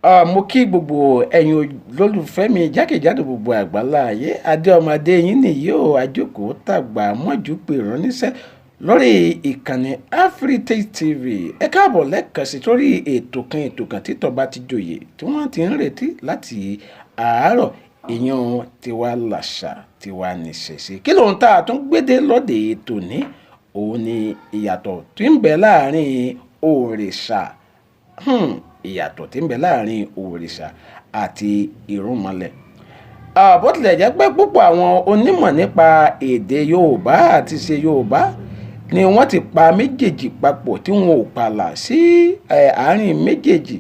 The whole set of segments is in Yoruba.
Mo kí gbogbo ẹ̀yin olólùfẹ́ mi jákèjádò gbogbo àgbálá ayé. Adé ọmọdé yín nìyí o, àjókòó tàgbà mọ́jú pé ránníṣẹ́ lórí ìkànnì Afritage TV. Ẹ káàbọ̀ lẹ́ẹ̀kan sí sórí ètò kan tí tọba ti joyè tí wọ́n ti ń retí láti àárọ̀. Ìyẹn tiwa làṣà, tiwa níṣẹ̀ṣe. Kí lóhun tá a tún gbédé lóde ètò ní òun ni ìyàtọ̀ tí ń bẹ láàrin òrìṣà, ìyàtọ̀ tí ń bẹ láàrin òrìṣà àti ìrúnmọlẹ̀. Bó tilẹ̀ jẹ́ pé púpọ̀ àwọn onímọ̀ nípa èdè Yorùbá àti ìṣe Yorùbá ni wọ́n ti pa méjèèjì papọ̀ tí wọn ò pààlà sí àárín méjèèjì.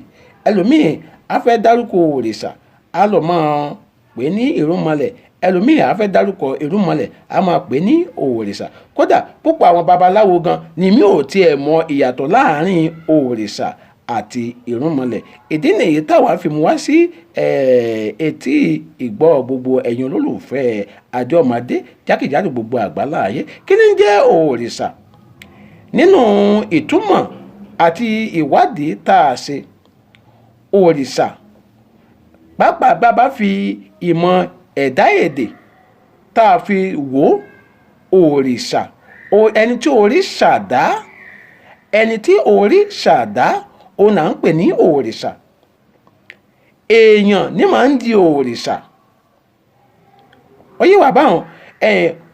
Ẹlòmíì á fẹ́ dárúkọ òrìṣà, á lọ máa pè ní ìrúnmọlẹ̀. Ẹlòmíì á fẹ́ dárúkọ ìrúnmọlẹ̀, á máa pè ní òrìṣà. Kódà púpọ̀ àwọn babaláwo gan ni mi ò tiẹ̀ mọ ìyàtọ̀ láàrin òrìṣà àti ìrúnmọlẹ̀. Ìdí nìyí táwa fi mú wá sí etí ìgbọ́ gbogbo ẹ̀yin olólùfẹ́ Adé ọmọdé jákèjádò gbogbo àgbálá ayé. Kí ni ń jẹ́ òrìṣà? Nínú ìtumọ̀ àti ìwádìí tá a ṣe, òrìṣà, pàápàá bá bá fi ìmọ̀ ẹ̀dá èdè tá a fi wò ó, òrìṣà, ẹni tí òrìṣà dá, ẹni tí òrìṣà dá, òun là ń pè ní òrìṣà. Èèyàn ní máa ń di òrìṣà. Ó yé wa báwọn.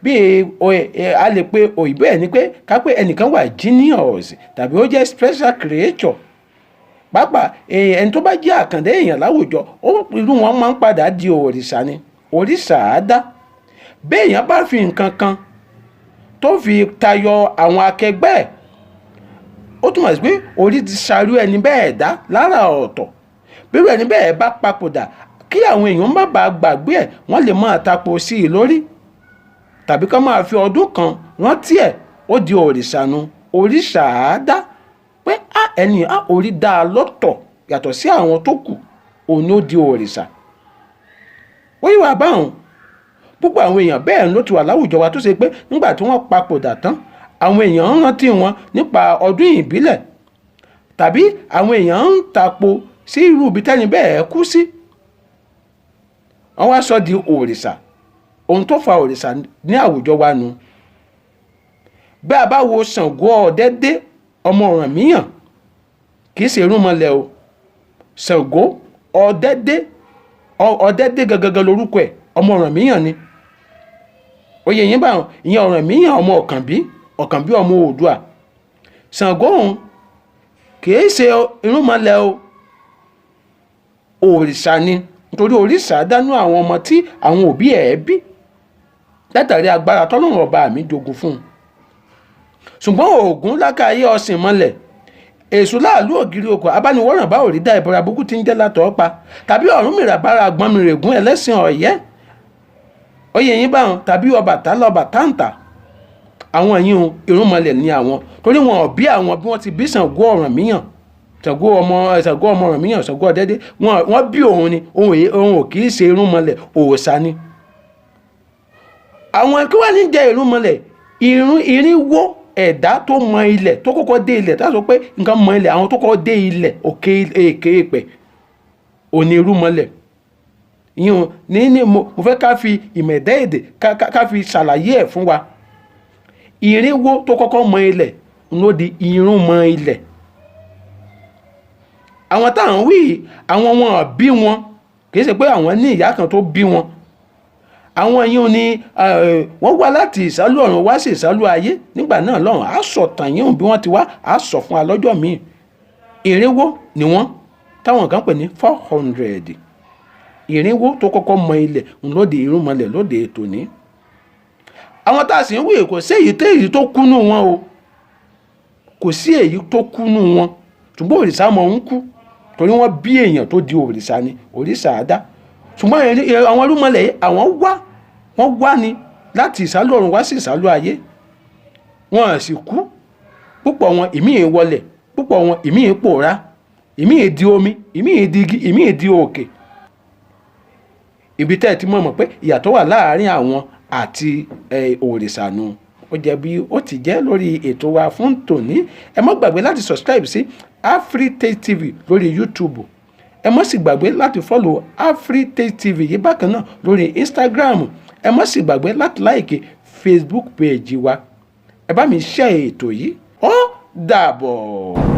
Bí a lè pe òyìnbó ẹ̀ ní pé ká pé ẹnìkan wà genius tàbí ó jẹ́ special creature. Pàápàá ẹni tó bá jẹ́ àkàndá èèyàn láwùjọ, irú wọn máa ń padà di òrìṣà ni. Òrìṣà á dá. Bí èèyàn bá fi nǹkan kan tó fi tayọ àwọn akẹgbẹ́ ẹ̀, ó túmọ̀ sí pé orí ti ṣarú ẹni bẹ́ẹ̀ dá lára ọ̀tọ̀. Bí irú ẹni bẹ́ẹ̀ bá papòdà, kí àwọn èèyàn má bàa gbàgbé ẹ̀, wọ́n lè máa tapo sí i lórí tàbí ká máa fi ọdún kan rántí ẹ̀. Ó di òrìṣà nu. Òrìṣà á dá pé á ẹni á orí dá a lọ́tọ̀ yàtọ̀ sí àwọn tó kù, òun ni ó di òrìṣà. Ó yé wa báwọn. Púpọ̀ àwọn èèyàn bẹ́ẹ̀ ló ti wà láwùjọ wa tó ṣe pé nígbà tí wọ́n papòdà tán, àwọn èèyàn ń rántí wọn nípa ọdún ìbílẹ̀ tàbí àwọn èèyàn ń tapo sí irú ibi tẹ́ni bẹ́ẹ̀ kú sí. Wọ́n wá sọ di òrìṣà. Ohun tó fa òrìṣà ní àwùjọ wa nu. Bí a bá wo Ṣàngó Ọ̀dẹ́dẹ́ ọmọ Ọ̀rànmíyàn, kì í ṣe irúnmọlẹ̀ o. Ṣàngó Ọ̀dẹ́dẹ́, Ọ̀dẹ́dẹ́ gangan lorúkọ ẹ̀, ọmọ Ọ̀rànmíyàn ni. Ó yé yín báwọn. Ìyẹn Ọ̀rànmíyàn ọmọ Ọ̀kànbí, Ọ̀kànbí ọmọ Oòduà. Ṣàngó òun kì í ṣe irúnmọlẹ̀ o, òrìṣà ni, nítorí òrìṣà dánú àwọn ọmọ tí àwọn òbí ẹ̀ bí látàrí agbára tọ́lọ́run ọba mi jogun fún un. Ṣùgbọ́n Ògún lákàáyé ọ̀sìn mọ́lẹ̀, Èṣù láàlú ògiri okò, abániwọ́ràn bá òrí dá ìbọra búkú tí ń jẹ́ látọ̀ pa, tàbí Ọ̀rúnmìlà bára àgbọnmìrègún ẹlẹ́sìn ọ̀yẹ́. Ó yé yín báwọn. Tàbí Ọbàtálá Ọbàtáǹtà, àwọn yìí irúnmọlẹ̀ ni àwọn, torí wọn ò bí àwọn bí wọ́n ti bí Ṣàngó Ọ̀rànmíyàn, Ṣàngó ọmọ Ọ̀rànmíyàn, Ṣàngó Ọ̀dẹ́dẹ́. Wọ́n bí òun ni, òun ò kì í ṣe irúnmọlẹ̀, òòṣà ni. Àwọn kí wọ́n ní jẹ́ irúnmọlẹ̀? Irun 400 ẹ̀dá tó mọ ilẹ̀, tó kọ́kọ́ dé ilẹ̀, tá a sọ pé nǹkan mọ ilẹ̀, àwọn tó kọ́kọ́ dé ilẹ̀ òkè èké èpẹ̀ òní irúnmọlẹ̀. Ìyẹn ní mo fẹ́ ká fi ìmọ̀ ẹ̀dá èdè ká fi ṣàlàyé ẹ̀ fún wa. 400 tó kọ́kọ́ mọ ilẹ̀ ló di irúnmọ ilẹ̀. Àwọn tá à ń wí, àwọn wọn bí wọn, kì í ṣe pé àwọn ní ìyá kan tó bí wọn. Àwọn yìí ni wọ́n wá láti ìsálú ọ̀run wá sí ìsálú ayé nígbà náà lọ́hùn. Á sọ tàn yín bí wọ́n ti wá, á sọ fún wa lọ́jọ́ míì. 400 ni wọ́n, táwọn kan pè ní 400. 400 tó kọ́kọ́ mọ ilẹ̀ lóde irúnmọlẹ̀ lóde tòní. Àwọn tá a sì ń wí, kò sí èyí téyí tó kúnú wọn o, kò sí èyí tó kúnú wọn. Ṣùgbọ́n òrìṣà mọ̀ ń kú, torí wọ́n bí èèyàn tó di òrìṣà ni, òrìṣà á dá. Ṣùgbọ́n àwọn irúnmọlẹ̀ yìí, àwọn wá, wọ́n wá ni láti ìsálú ọ̀run wá sí ìsálú ayé, wọn à sì kú. Púpọ̀ wọn, ìmíì wọlẹ̀, púpọ̀ wọn, ìmíì pòórá, ìmíì di omi, ìmíì di igi, ìmíì di òkè. Ibi tẹ́ ẹ ti mọ̀ mọ̀ pé ìyàtọ̀ wà láàárín àwọn àti òrìṣà nu. Ó jẹ́ bí ó ti jẹ́ lórí ètò wa fún tòní. Ẹ má gbàgbé láti subscribe sí Afritage TV lórí YouTube. Ẹ má sì gbàgbé láti follow Afritage TV yìí bákan náà lórí Instagram. Ẹ má sì gbàgbé láti like Facebook page wa. Ẹ bá mi share ètò yìí. Ó dàbọ̀.